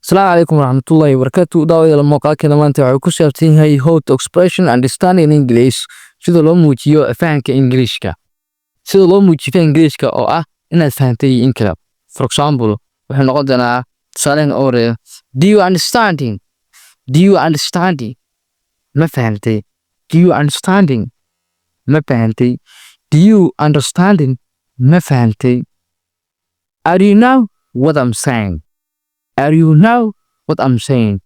Asalaamu calaykum waraxmatullaahi wabarakaatu. Daawadayaal, muuqaalkeena maanta waxuu ku saabsan yahay how to expression understanding in English, sida loo muujiyo fahamka Ingiriishka, sida loo muujiyo fahamka Ingiriishka oo ah inaad fahantay in kale. For example, wuxuu noqon doonaa tusaalahan oo horeeya: Do you understanding? Do you understanding? Ma fahantay? Do you understanding? Ma fahantay? Do you understanding? Ma fahantay? Are you know what I'm saying? Are you know what I'm saying?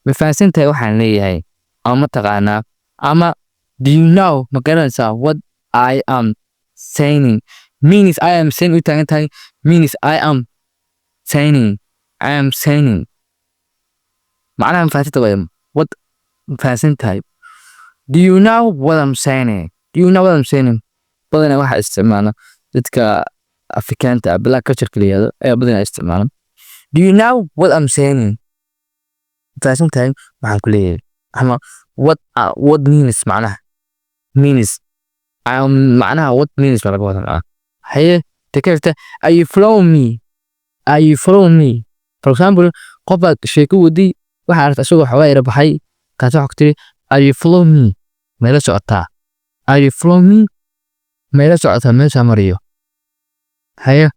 Ma fahansantahay waxaan leeyahay ama ma taqaanaa? Ama do you know, ma garanaysaa, what I am saying means? I am saying u taagan tahay means I am saying, I am saying macnaha ma fahansanta waay, what ma fahansan tahay. Do you know what I'm saying? Do you know what I'm saying? Badanaa waxaa isticmaala dadka Afrikaanta ah, black culture la yihahdo ayaa badanaa isticmaala. Do you know what I'm saying? Fahansan tahay waxaan ku leeyahay ama what means, macnaha means I am, macnaha what means baa laga wadaa. Haye, ta are you following me? Are you following me? For example, qof baad sheeko waday, waxaa aragtay isagoo xoogaa yara baxay, kaas waxaa ku tiri: "Are you following me?" Meela socotaa? Are you following me? Meela socotaa meeshaa mariyo? Haye,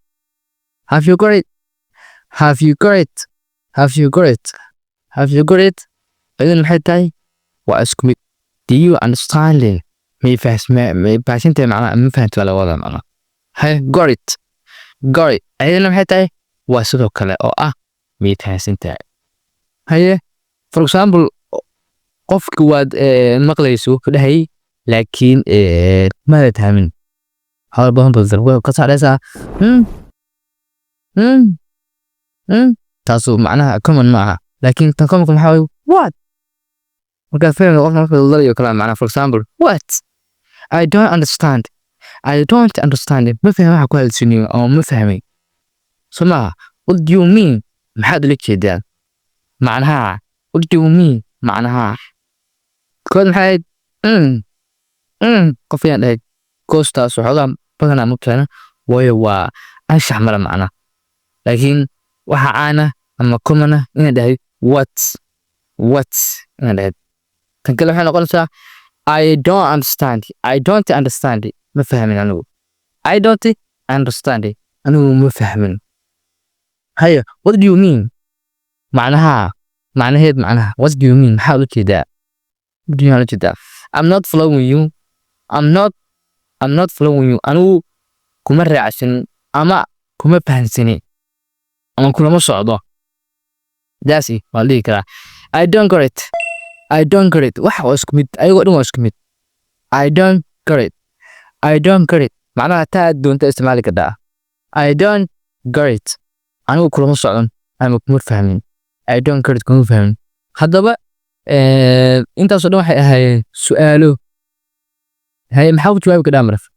have you got it? Have you got it? Have you got it? Have you got it? Idin maxay tahay? Waa isku mid. Do you understanding? May may fahansantahay macnaha, ma fahanti baa laga wadaa macnaha. Haye, got it? Got it ayadana maxay tahay? Waa sidoo kale oo ah may fahansantahay. Haye, for example, qofki waad maqlayso ku dhahayay, laakiin maada fahmin, hadal badan badan ka saaraysaa. Taasu macnaha common ma aha, laakiin tan commonka maxaa waye? What? Markaad fahmi qofka marka dalayo kala macnaha. For example, what? I don't understand. I don't understand. Ma fahmi waxa ku hadalsiniyo ama ma fahmay so maaha. What do you mean? Maxaad ula jeedaa macnaha? What do you mean? Macnaha kood maxay ahayd? Qof ayaan dhahay koostaas waxoogaa badanaa ma keena, waayo waa anshax male macna, laakiin waxa caana ama common ah inaad dhahay what. What inaad dhahayd. Tan kale waxay noqonaysaa I don't understand. I don't understand. Ma fahmin anigu. I don't understand. Anigu ma fahmin. Haya, what do you mean? Macnaha, macnaheed, macnaha what do you mean? Maxaad u jeedaa? What do you ula jeedaa? I'm not following you. I'm not following you. Anigu kuma raacsan ama kuma fahansani ama kulama socdo, daasi waa la dhihi karaa. I don't get it. I don't get it. Wax waa isku mid, ayagoo dhan waa isku mid. I don't get it. I don't get it macnaha taa aad doonta isticmaali kartaa. I don't get it, anigu kulama socon ama kuma fahmin. I don't get it, kuma fahmin. Haddaba intaasoo dhan waxay ahaayeen su'aalo. Haye, maxaa ku jawaabi kadhaa marka?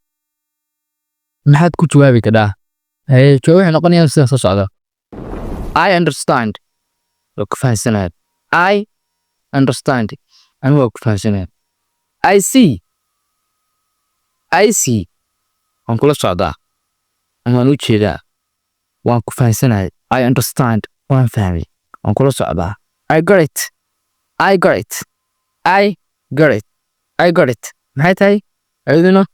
Maxaad ku jawaabi kadhaa? Haye, jawaab waxay noqonayaan sida soo socda: I understand, waa ku fahansanahay. I understand, anigu waa ku fahansanahay. I see. I see, waan kula socdaa ama waan u jeedaa, waan ku fahansanahay. I understand, waan fahmay, waan kula socdaa. I got it. I got it. I got it. I got it maxay tahay ayaduna?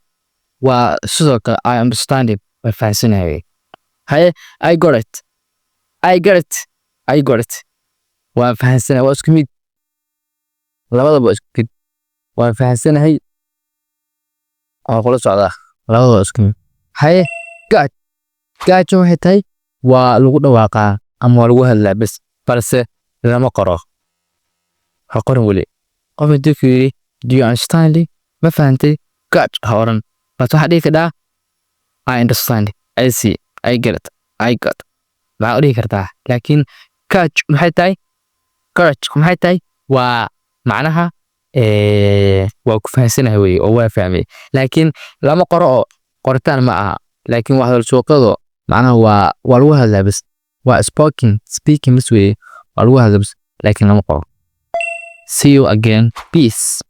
Waa sidoo kale I understand it, waan fahansanahay. Haye, I got it. I got it. I got it, waan fahansanahay. Waa isku mid, labadaba waa isku mid. Waan fahansanahay, waan kula socdaa, labadaba waa isku mid. Haye, gotcha. Gotcha waxay tahay waa lagu dhawaaqaa ama waa lagu hadlaa bes, balse lama qoro. Ha qorin weli. Qof intuu ku yidhi "Do you understand?" Ma fahantay? Gotcha ha oran, balse waxaa dhihi kadhaa I understand, I see, I get it, I got. Maxaa u dhihi kartaa? Laakiin gotcha maxay tahay? Gotcha maxay tahay? Waa macnaha waa ku fahansanahay weye oo waa fahmay, laakiin lama qoro oo qoritaan ma aha, laakiin waa hadal suuqado. Macnaha waa lagu hadlaa bas, waa spoken, speaking bas weye, waa lagu hadlaa bas, laakiin lama qoro. See you again. Peace.